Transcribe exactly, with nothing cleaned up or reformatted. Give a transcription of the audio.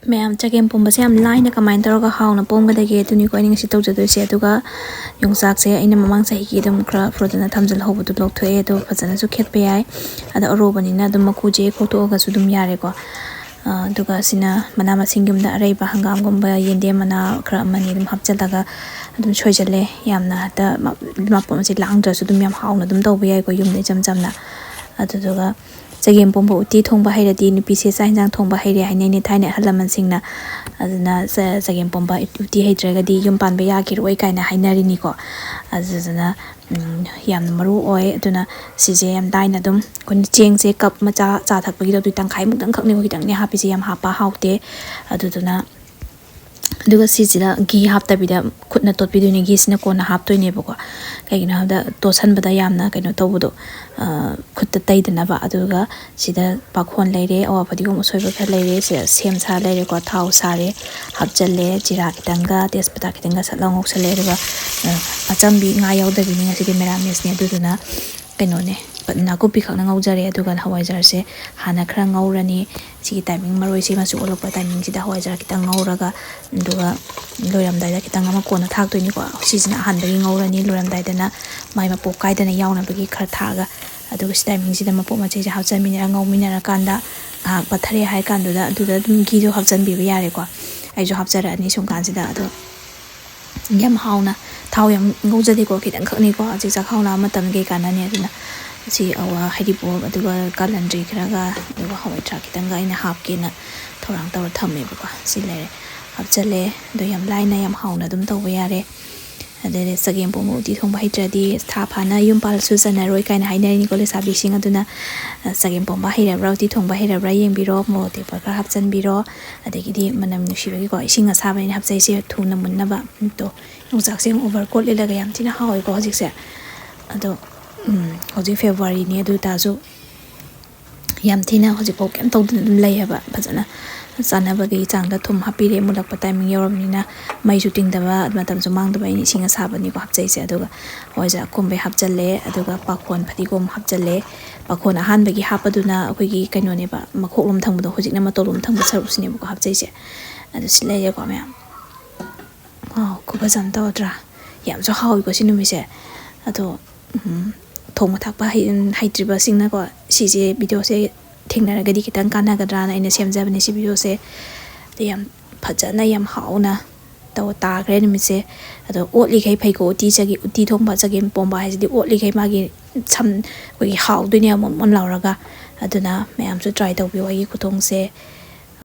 ꯃꯌꯥꯝ, ꯆꯒꯦꯝ ꯄꯣꯝꯕꯁꯦ ꯌꯥꯝ ꯂꯥꯏꯅ ꯀꯃꯥꯏꯅ ꯇꯧꯔꯒ ꯍꯥꯎꯅ ꯄꯣꯝꯒꯗꯒꯦ, ꯑꯗꯨꯅꯤꯀꯣ ꯑꯩꯅ ꯉꯁꯤ ꯇꯧꯖꯗꯣꯏꯁꯦ꯫ ꯑꯗꯨꯒ ꯌꯣꯡꯆꯥꯛꯁꯦ ꯑꯩꯅ ꯃꯃꯥꯡ ꯆꯍꯤꯒꯤ ꯑꯗꯨꯝ ꯈꯔ ꯐ꯭ꯔꯣꯖꯟꯗ ꯊꯝꯖꯤꯜꯍꯧꯕꯗꯣ ꯂꯧꯊꯣꯛꯑꯦ, ꯑꯗꯣ ꯐꯖꯅꯁꯨ ꯈꯦꯠꯄ ꯌꯥꯏ꯫ ꯑꯗꯣ ꯑꯔꯣꯕꯅꯤꯅ ꯑꯗꯨꯝ ꯃꯀꯨꯁꯦ ꯈꯣꯛꯇꯣꯛꯑꯒꯁꯨ ꯑꯗꯨꯝ ꯌꯥꯔꯦꯀꯣ꯫ ꯑꯗꯨꯒ ꯁꯤꯅ ꯃꯅꯥ ꯃꯁꯤꯡ ꯌꯨꯝꯗ ꯑꯔꯩꯕ ꯍꯪꯒꯥꯝꯒꯨꯝꯕ, ꯌꯦꯟꯗꯦꯝ ꯃꯅꯥ ꯈꯔ ꯑꯃꯅꯤ ꯑꯗꯨꯝ ꯍꯥꯞꯆꯤꯜꯂꯒ ꯑꯗꯨꯝ ꯁꯣꯏꯖꯜꯂꯦ꯫ ꯌꯥꯝꯅ ꯍꯦꯛꯇ ꯃꯄꯣꯠ ꯃꯆꯩ ꯂꯥꯡꯗ꯭ꯔꯁꯨ ꯑꯗꯨꯝ ꯌꯥꯝ ꯍꯥꯎꯅ ꯑꯗꯨꯝ ꯇꯧꯕ ꯌꯥꯏꯀꯣ, ꯌꯨꯝꯗ ꯏꯆꯝ ꯆꯝꯅ꯫ ꯑꯗꯨꯗꯨꯒ ꯆꯒꯦꯝ ꯄꯣꯝꯕ ꯎꯇꯤ ꯊꯣꯡꯕ ꯍꯩꯔꯗꯤ ꯅꯨꯄꯤꯁꯦ ꯆꯥꯛ ꯌꯦꯟꯁꯥꯡ ꯊꯣꯡꯕ ꯍꯩꯔꯦ ꯍꯥꯏꯅꯩꯅꯦ ꯊꯥꯏꯅ ꯑꯍꯜ ꯂꯃꯟꯁꯤꯡꯅ꯫ ꯑꯗꯨꯅ ꯆ-, ꯆꯒꯦꯝ ꯄꯣꯝꯕ ꯎꯇꯤ ꯍꯩꯇ꯭ꯔꯒꯗꯤ ꯌꯨꯝ ꯄꯥꯟꯕ ꯌꯥꯈꯤꯔꯣꯏ ꯀꯥꯏꯅ ꯍꯥꯏꯅꯔꯤꯅꯤꯀꯣ꯫ ꯑꯗꯨꯗꯨꯅ, ꯎꯝ, ꯌꯥꯝꯅ ꯃꯔꯨ ꯑꯣꯏ꯫ ꯑꯗꯨꯅ ꯁꯤꯁꯦ ꯌꯥꯝ ꯂꯥꯏꯅ ꯑꯗꯨꯝ ꯑꯩꯈꯣꯏꯅ ꯆꯦꯡꯁꯦ ꯀꯞ ꯃꯆꯥ ꯆꯥ ꯊꯛꯄꯒꯤꯗꯣ ꯑꯗꯨ ꯇꯪꯈꯥꯏꯃꯨꯛꯇꯪ ꯈꯛꯅꯦꯕ, ꯈꯤꯇꯪꯅꯦ ꯍꯥꯞꯄꯤꯁꯦ, ꯌꯥꯝ ꯍꯥꯞꯄ ꯍꯥꯎꯇꯦ꯫ ꯑꯗꯨꯗꯨꯅ ꯑꯗꯨꯒ ꯁꯤꯁꯤꯗ ꯘꯤ ꯍꯥꯞꯇꯕꯤꯗ ꯈꯨꯠꯅ ꯇꯣꯠꯄꯤꯗꯣꯏꯅꯦ꯫ ꯘꯤꯁꯤꯅ ꯀꯣꯟꯅ ꯍꯥꯞꯇꯣꯏꯅꯦꯕꯀꯣ꯫ ꯀꯩꯒꯤꯅꯣ ꯍꯥꯏꯕꯗ ꯇꯣꯠꯁꯟꯕꯗ ꯌꯥꯝꯅ ꯀꯩꯅꯣ ꯇꯧꯕꯗꯣ, ꯑ, ꯈꯨꯠꯇ ꯇꯩꯗꯅꯕ꯫ ꯑꯗꯨꯒ ꯁꯤꯗ ꯄꯥꯈꯣꯟ ꯂꯩꯔꯦ, ꯑꯋꯥ ꯐꯗꯤꯒꯣꯝ ꯑꯁꯣꯏꯕ ꯈꯔ ꯂꯩꯔꯦ, ꯁꯤꯗ ꯁꯦꯝ ꯁꯥ ꯂꯩꯔꯦꯀꯣ, ꯊꯥꯎ ꯁꯥꯔꯦ, ꯍꯥꯞꯆꯜꯂꯦ, ꯖꯤꯔꯥ ꯈꯤꯇꯪꯒ ꯇꯦꯖꯄꯇꯥ ꯈꯤꯇꯪꯒ ꯁꯠ ꯂꯥꯎ ꯉꯧꯁꯜꯂꯦ꯫ ꯑꯗꯨꯒ, ꯑ, ꯑꯆꯝꯕꯤ, ꯉꯥ ꯌꯥꯎꯗꯕꯤꯅꯤ ꯉꯁꯤꯗꯤ, ꯃꯦꯔꯥꯃꯦꯁꯅꯦ꯫ ꯑꯗꯨꯗꯨꯅ ꯀꯩꯅꯣꯅꯦ, ꯅꯥꯀꯨꯞꯄꯤ ꯈꯛꯅ ꯉꯧꯖꯔꯦ꯫ ꯑꯗꯨꯒ ꯍꯋꯥꯏꯖꯥꯔꯁꯦ ꯍꯥꯟꯅ ꯈꯔ ꯉꯧꯔꯅꯤ꯫ ꯁꯤꯒꯤ ꯇꯥꯏꯃꯤꯡ, ꯃꯔꯣꯏꯁꯦ ꯃꯆꯨ ꯑꯣꯜꯂꯛꯄ ꯇꯥꯏꯃꯤꯡꯁꯤꯗ ꯍꯋꯥꯏꯖꯥꯔ ꯈꯤꯇꯪ ꯉꯧꯔꯒ, ꯑꯗꯨꯒ ꯂꯣꯏꯔꯝꯗꯥꯏꯗ ꯈꯤꯇꯪ ꯑꯃ ꯀꯣꯟꯅ ꯊꯥꯛꯇꯣꯏꯅꯤꯀꯣ꯫ ꯁꯤꯁꯤꯅ ꯑꯍꯥꯟꯕꯒꯤ ꯉꯧꯔꯅꯤ, ꯂꯣꯏꯔꯝꯗꯥꯏꯗꯅ ꯃꯥꯏ ꯃꯄꯣꯛ ꯀꯥꯏꯗꯅ ꯌꯥꯎꯅꯕꯒꯤ ꯈꯔ ꯊꯥꯛꯑꯒ, ꯑꯗꯨꯒ ꯁꯤ ꯇꯥꯏꯃꯤꯡꯁꯤꯗ ꯃꯄꯣꯠ ꯃꯆꯩꯁꯦ ꯍꯥꯞꯆꯟꯃꯤꯟꯅꯔ ꯉꯧꯃꯤꯟꯅꯔꯀꯥꯟꯗ ꯉꯥꯏꯍꯥꯛ ꯄꯠꯊꯔꯦ ꯍꯥꯏ ꯀꯥꯟꯗꯨꯗ ꯑꯗꯨꯗ ꯑꯗꯨꯝ ꯘꯤꯗꯣ ꯍꯥꯞꯆꯟꯕꯤꯕ ꯌꯥꯔꯦꯀꯣ꯫ ꯑꯩꯁꯨ ꯍꯥꯞꯆꯔꯛꯑꯅꯤ ꯁꯨꯝ ꯀꯥꯟꯁꯤꯗ꯫ ꯑꯗꯣ ꯌꯥꯝ ꯍꯥꯎꯅ, ꯊꯥꯎ ꯌꯥꯝ ꯉꯧꯖꯗꯦꯀꯣ, ꯈꯤꯇꯪꯈꯛꯅꯤꯀꯣ꯫ ꯍꯧꯖꯤꯛ ꯆꯥꯛꯈꯥꯎ ꯅꯥꯕ ꯃꯇꯝꯗ ꯀꯩ ꯀꯥꯟꯅꯅꯤ? ꯑꯗꯨꯅ ꯁꯤ ꯑꯋꯥ ꯍꯩꯔꯤꯕꯣꯞ, ꯑꯗꯨꯒ ꯀꯥꯂꯟꯗ꯭ꯔꯤ ꯈꯔꯒ, ꯑꯗꯨꯒ ꯍꯋꯥꯏ ꯊ꯭ꯔꯥꯛ ꯈꯤꯇꯪꯒ ꯑꯩꯅ ꯍꯥꯞꯀꯦꯅ ꯊꯧꯔꯥꯡ ꯇꯧꯔ ꯊꯝꯃꯦꯕꯀꯣ꯫ ꯁꯤ ꯂꯩꯔꯦ, ꯍꯥꯞꯆꯜꯂꯦ꯫ ꯑꯗꯣ ꯌꯥꯝ ꯂꯥꯏꯅ, ꯌꯥꯝ ꯍꯥꯎꯅ ꯑꯗꯨꯝ ꯇꯧꯕ ꯌꯥꯔꯦ꯫ ꯑꯗꯩꯗꯤ ꯆꯒꯦꯝ ꯄꯣꯝꯕ ꯎꯇꯤ ꯊꯣꯡꯕ ꯍꯩꯇ꯭ꯔꯗꯤ ꯊꯥ ꯐꯥꯅ ꯌꯨꯝ ꯄꯥꯜꯂꯁꯨ ꯆꯟꯅꯔꯣꯏ ꯀꯥꯏꯅ ꯍꯥꯏꯅꯔꯤꯅꯤꯀꯣ ꯂꯩꯁꯥꯕꯤꯁꯤꯡ꯫ ꯑꯗꯨꯅ, ꯑ, ꯆꯒꯦꯝ ꯄꯣꯝꯕ ꯍꯩꯔꯕ꯭ꯔꯥ, ꯎꯇꯤ ꯊꯣꯡꯕ ꯍꯩꯔꯕ꯭ꯔꯥ ꯌꯦꯡꯕꯤꯔꯣ, ꯃꯣꯔꯣꯛ ꯑꯇꯦꯛꯄ ꯈꯔ ꯍꯥꯞꯆꯟꯕꯤꯔꯣ, ꯑꯗꯒꯤꯗꯤ ꯃꯅꯝ ꯅꯨꯡꯁꯤꯕꯒꯤꯀꯣ ꯏꯁꯤꯡ ꯑꯁꯥꯕ ꯑꯩꯅ ꯍꯥꯞꯆꯩꯁꯦ ꯊꯨꯅ ꯃꯨꯟꯅꯕ꯫ ꯑꯗꯣ ꯌꯣꯡꯆꯥꯛꯁꯦ ꯑꯃꯨꯛ ꯑꯣꯚꯔ ꯀꯣꯠ ꯂꯤꯠꯂꯒ ꯌꯥꯝ ꯊꯤꯅ ꯍꯥꯎꯋꯦꯀꯣ ꯍꯧꯖꯤꯛꯁꯦ꯫ ꯑꯗꯣ, ꯎꯝ, ꯍꯧꯖꯤꯛ ꯐꯦꯕ꯭ꯔꯨꯋꯥꯔꯤꯅꯤ, ꯑꯗꯨ ꯑꯣꯏꯇꯥꯔꯁꯨ ꯌꯥꯝ ꯊꯤꯅ ꯍꯧꯖꯤꯛꯐꯥꯎ ꯀꯩꯝ ꯇꯧꯗꯅ ꯑꯗꯨꯝ ꯂꯩ ꯍꯥꯏꯕ꯫ ꯐꯖꯅ ꯆꯥꯟꯅꯕꯒꯤ ꯆꯥꯡꯗ ꯊꯨꯝ ꯍꯥꯞꯄꯤꯔꯦ꯫ ꯃꯨꯜꯂꯛꯄ ꯇꯥꯏꯃꯤꯡ ꯌꯧꯔꯕꯅꯤꯅ ꯃꯩꯁꯨ ꯇꯤꯡꯗꯕ, ꯃꯇꯝꯁꯨ ꯃꯥꯡꯗꯕ꯫ ꯑꯩꯅ ꯏꯁꯤꯡ ꯑꯁꯥꯕꯅꯤꯀꯣ ꯍꯥꯞꯆꯩꯁꯦ꯫ ꯑꯗꯨꯒ ꯍꯋꯥꯏꯖꯥꯔ ꯑꯀꯨꯝꯕꯩ ꯍꯥꯞꯆꯜꯂꯦ꯫ ꯑꯗꯨꯒ ꯄꯥꯈꯣꯟ ꯐꯗꯤꯒꯣꯝ ꯍꯥꯞꯆꯜꯂꯦ꯫ ꯄꯥꯈꯣꯟ ꯑꯍꯥꯟꯕꯒꯤ ꯍꯥꯞꯄꯗꯨꯅ ꯑꯩꯈꯣꯏꯒꯤ ꯀꯩꯅꯣꯅꯦꯕ, ꯃꯈꯣꯛꯂꯣꯝ ꯊꯪꯕꯗꯣ꯫ ꯍꯧꯖꯤꯛꯅ ꯃꯇꯣꯜꯂꯣꯝ ꯊꯪꯕ ꯁꯔꯨꯛꯁꯤꯅꯦꯕꯀꯣ ꯍꯥꯞꯆꯩꯁꯦ꯫ ꯑꯗꯨ ꯁꯤ ꯂꯩꯔꯦꯀꯣ ꯃꯌꯥꯝ꯫ ꯋꯥꯎ, ꯈꯨꯐꯖ ꯑꯃ ꯇꯧꯗ꯭ꯔꯥ? ꯌꯥꯝꯁꯨ ꯍꯥꯎꯋꯤꯀꯣ ꯁꯤ ꯅꯨꯃꯤꯠꯁꯦ꯫ ꯑꯗꯣ, ꯎꯝ, ꯊꯣꯡꯕ ꯊꯥꯛꯄ ꯍꯩ-, ꯍꯩꯇ꯭ꯔꯤꯕꯁꯤꯡꯅꯀꯣ ꯁꯤꯁꯦ, ꯚꯤꯗꯤꯑꯣꯁꯦ ꯊꯦꯡꯅꯔꯒꯗꯤ ꯈꯤꯇꯪ ꯀꯥꯟꯅꯒꯗ꯭ꯔꯥꯅ ꯑꯩꯅ ꯁꯦꯝꯖꯕꯅꯦ ꯁꯤ ꯚꯤꯗꯤꯑꯣꯁꯦ꯫ ꯑꯗꯣ ꯌꯥꯝ ꯐꯖꯅ, ꯌꯥꯝ ꯍꯥꯎꯅ ꯇꯧ ꯇꯥꯈ꯭ꯔꯦ ꯅꯨꯃꯤꯠꯁꯦ꯫ ꯑꯗꯣ ꯑꯣꯠꯂꯤꯈꯩ ꯐꯩꯀꯣ꯫ ꯎꯇꯤ ꯆꯒꯦ-, ꯎꯇꯤ ꯊꯣꯡꯕ ꯆꯒꯦꯝ ꯄꯣꯝꯕ ꯍꯥꯏꯁꯤꯗꯤ ꯑꯣꯠꯂꯤꯈꯩ ꯃꯥꯒꯤ ꯁꯝ-, ꯑꯩꯈꯣꯏꯒꯤ ꯍꯥꯎꯗꯣꯏꯅꯦꯕ, ꯃꯣꯟ ꯃꯣꯟ ꯂꯥꯎꯔꯒ꯫ ꯑꯗꯨꯅ ꯃꯌꯥꯝꯁꯨ try ꯇꯧꯕꯤꯌꯨ ꯑꯩꯒꯤ ꯈꯨꯊꯣꯡꯁꯦ꯫